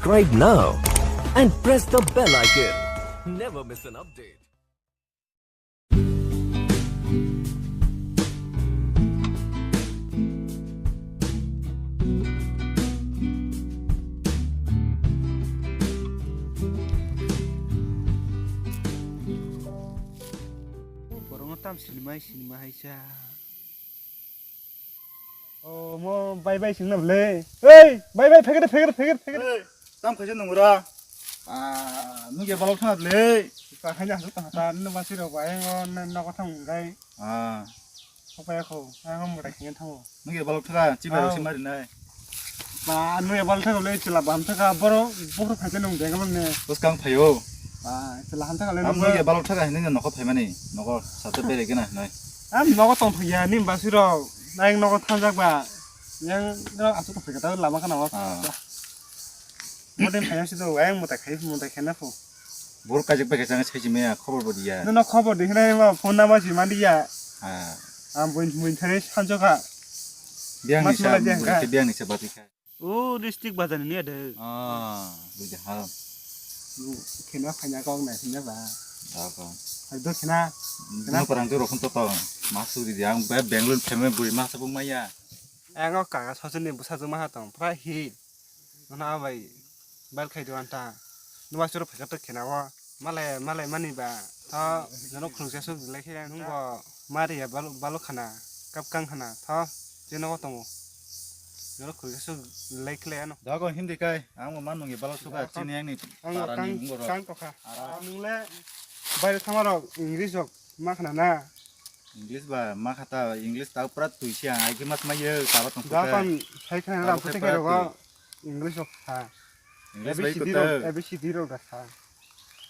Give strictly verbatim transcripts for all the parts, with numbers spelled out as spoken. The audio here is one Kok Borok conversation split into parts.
Subscribe now and press the bell icon. Never miss an update. Borokno tam sinimai sinima haisa. O mo bai bai singna bwle. Ei bai bai phegede phegede phegede phegede. Ei, tam khaisa nungra. Ah, nugya balok thana bwle. Ka khaina hasuk ta ta no basi rok bai ngo nogo thang gai. Ah. Khopai kho, ang mo rai khaina thango. Nugya balok thaka chibai rok se mari nai. Ba nugya balok thaka le chila bam thaka boro boro khaisa nung denglo ne. Bus kang phayo. Ba chila ham thaka le nung. Nugya balok thaka hinui nokho phaimani. Nokho sate bere gena hinui. Am nogo tong phaiya ni basi rok. Nang nogo thangjak ba. Yang no asuk phai kata lama kana wa. Ah. Modern phaiya si do, yang mutai khai mutai khaina phu. Bor kajak bai kajak sai si maya khobor bo diya. No no khobor di hinai ma phone number si mandi ya. Ah. Am buin buin thare sanjo kha. Biang ni sa, biang ni sa bati kha. O district bazar ni ade. Ah, buja ha. Khena phanya kong na khena ba. Ako. Hai do khena. No parang tu rokon to to. Masuri di ang Bangalore family buri masa bung maya. Ang o kaga sosoni bwsajwk maha tong, pura hit. Nono abai bal khai do anta. Nuwa suru phaikha to khena o. Malai, malai mani ba. Tho, nono khulungsa suk lai khe nung bo mari ya balu, balu khana, kap kang khana. Tho, chini nogo tongo. Nono khulungsa suk lai khle ano. Dogo hindi kai, ang bo man nung ye balu suka, chini yang ni para ni mungoro. Kang tokha. Ara. Nung le bai thama rok English rok ma khana na. English ba ma kha ta, English ta pura twi se ang, ai khe mas ma ye ta ba tong khe. Da kon sai khna ram pura twi. English rok kha. English bai A B C D rok, A B C D rok da kha.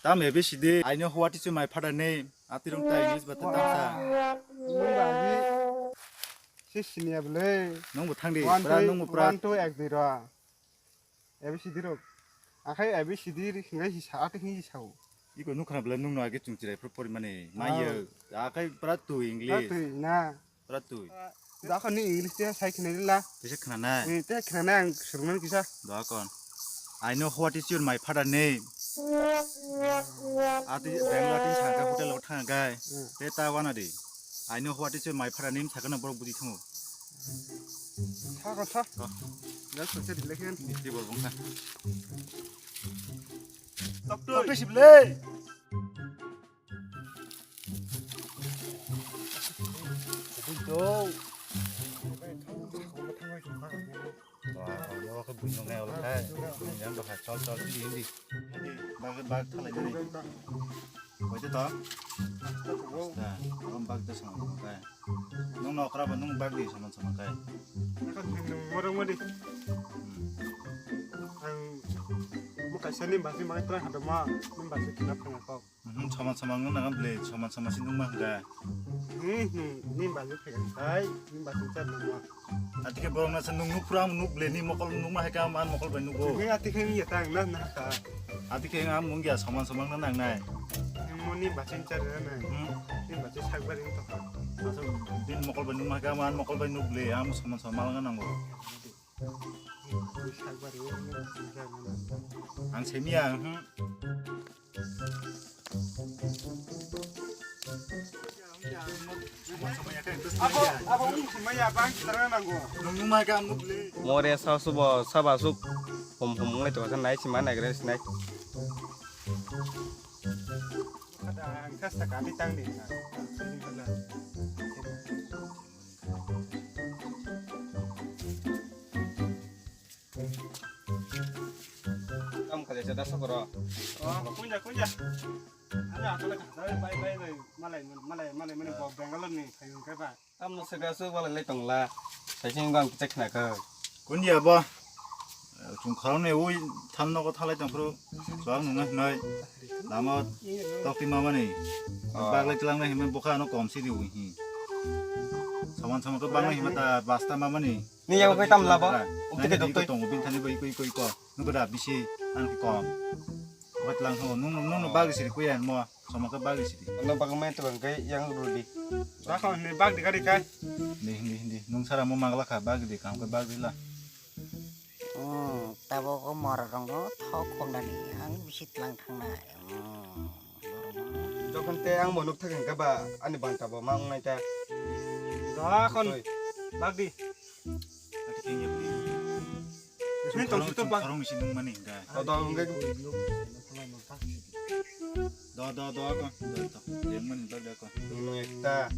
Tam A B C D, I know what is my father name. Ati rong ta English ba ta tam sa. Nung ba ni se sini ya bole. Nung bo thang di, pura nung bo pura. One, two, ek, dui ro. A B C D rok. Akhai A B C D ri hingai si sa, ate hingi si sao. Iko nukha bela nungno age chwng chirai phuru porimani. Ah. Maiyo. Akhai pura twi English. Pura twi na. Pura twi. Dakho ni English te sai khna rila. Tisa khna nai. Ni te khna nai ang surungan kisa. Dakon. I know what is your my father name. Ati Bangalore tin sangka hotel o thang gai. Hmm. Te ta wana di. I know what is your my father name sakana borok budi thango. Tha ko tha. Ko. Gas ko se lekhen. Misti bol bong kha. Doctor. Doctor sible. Doctor. Wah, kalau ke bunyung ne oleh kai. Bunyung bah col col di di. Bag bag thalai di. Wajah toh. Nah, belum bag tu sama kai. Nung nokra ba nung bag di sama sama kai. Nung orang mudi. Ang bukan seni basi makan terang ada mah, nung basi kenapa ngakau? Mhm, sama sama nung nang beli, sama sama si nung mah enggak. Hmm, hmm, ni basi pegang kai, ni basi car nung mah. Ati ke borok nasa nung nuk pura nuk beli ni mokol nung mah ka man mokol bai nugo. Ni ati ke ni tang na na ka. Ati ke am mung ya sama sama nang nang nai. Mo ni basi car na na. Hmm. Ni basi sak bari to ka. Asa din mokol bai nung mah ka man mokol bai nuk beli am sama sama lang nang go. Ni basi sak bari ni basi car na na. Ang semia, hmm. Abo, abo, wng sima ya, bang, kitara nango. Nung nung mai ka ang nuk le. More sa subo, saba suk, hum hum ngai to ka nai sima nai gre sinai. Kada ang sa sa kami tang ni. Kam khaja se da sokoro. Oh, kunja, kunja. Ada aku lagi, bye, bye, bye. Malai, malai, malai, malai, bo Bangalore ni, sayung kai ba. Kam no se da sok, malai lai tongla. Sai sing bang kichak na ka. Kunja ba. Chung kharone ui than nogo thalai tong phuru. Chuak nungnai hinai. Lama tokti mamani. Oh. Baglai tlangnai hinai bokha ano kom si di ui hi. Saman saman ko bangnai hinai ta basta mamani. Ni yang kai tam labo. Nai tongo bin thani bai koi koi ko. Nugo da bisi ang kom. Wat lang ho nung nung nung bagri siri kuya mo. Sama ka bagri siri. Ano bagmai to bang kai yang rudi. Bako ni bagri kari kai. Hindi hindi hindi. Nung sara mo magla kha bagri kam ka bagri la. Hmm, tabuk o morok rokno thok khumnani ang bisi tlang thangnai. Hmm, borok no. Jokhon te ang bo nuk thang khe ba ani banta bo ma wngnai ta. Da khon. Oi. Lak di. Ati khe yap di. Sini tong, sini tong, bang. Khorong isi nung mani hingga. Odo hingga. Do, do, do, kon. Do, do. Yang mani do, do, kon. Nung ekta.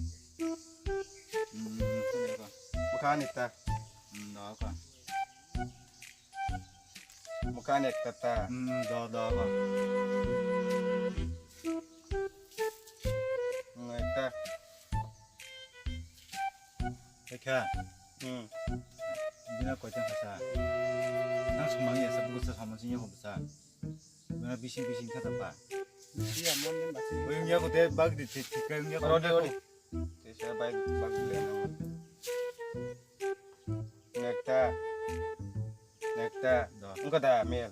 Hmm, do, do, kon. Bukan ekta. Hmm, do, kon. Mukan ekta ta. Hmm, do, do, do. Hmm, ekta. Ekha. Hmm. Bina koitang kasa. Nang samang ya sa buku sa sama sini hob sa. Bina bising bising kata pa. Iya, mon din basi. Oyung ya ko te bag di, ti, ti, kayung ya ko. Rode, rode. Tisa bai bak le. Nekta. Nekta. Do. Engko da mel.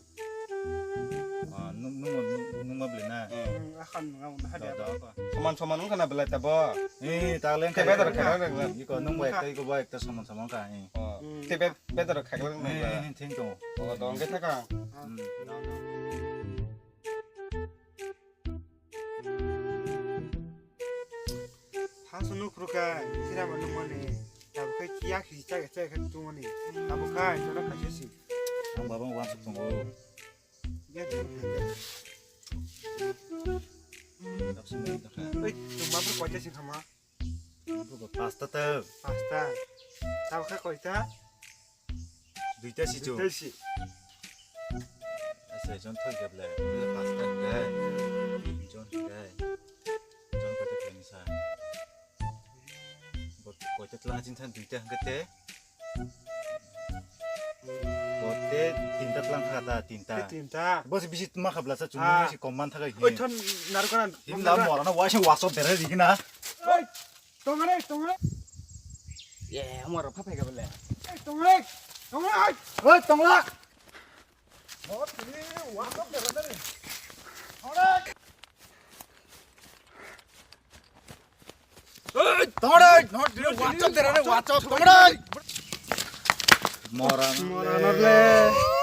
Ah, nung, nung, nung, nung ma beli na. Hmm. Hmm, akan nung, nung, Do, do, ko. Soman soman engko na belai tabo. Eh, tak leng Te bedar khakleng leng. Iko nung bai, Engka. Iko bai, ekta soman soman ka, eh. Oh. Hmm. Te bed-, bedar khakleng leng. Eh, eh, thank you. Oh, do engke thaka. Hmm, do, do. Haso nukhru kha, sira ma nungmani, tabuk khe kiya khisi cha cha khe tungmani, tabuk kha jono khaisa si. Ang baba wansuk tongo. Ya, ya, ya. Tabuk sini tongo. Oi, tung ma bro koita si khama. Pasta ta. Pasta. Tabuk kha koita? Duita si chu. Duita si. Asa jon thok jable. Pasta gai. Jon gai. Jon koita khlai sa. Bo koita tlang chin than duita hangke te. Bo te tinta tlang kha ta tinta. Te tinta. Bo si bisi ma khabla sa chu Ah. Si kom man thakai. Oi thon narkana. Him la mora na waisa waso dere dikina. Oi. Tongre, tongre. Ye, amar pha phai ka bole. Ei, tongre. Tongre, ai. Oi, tongla. Hot ni, wa to ke rada ni. Tongre. Ei, tongre. Hot ni, wa to ke rada ni, wa to, tongre. Moran. Moran le.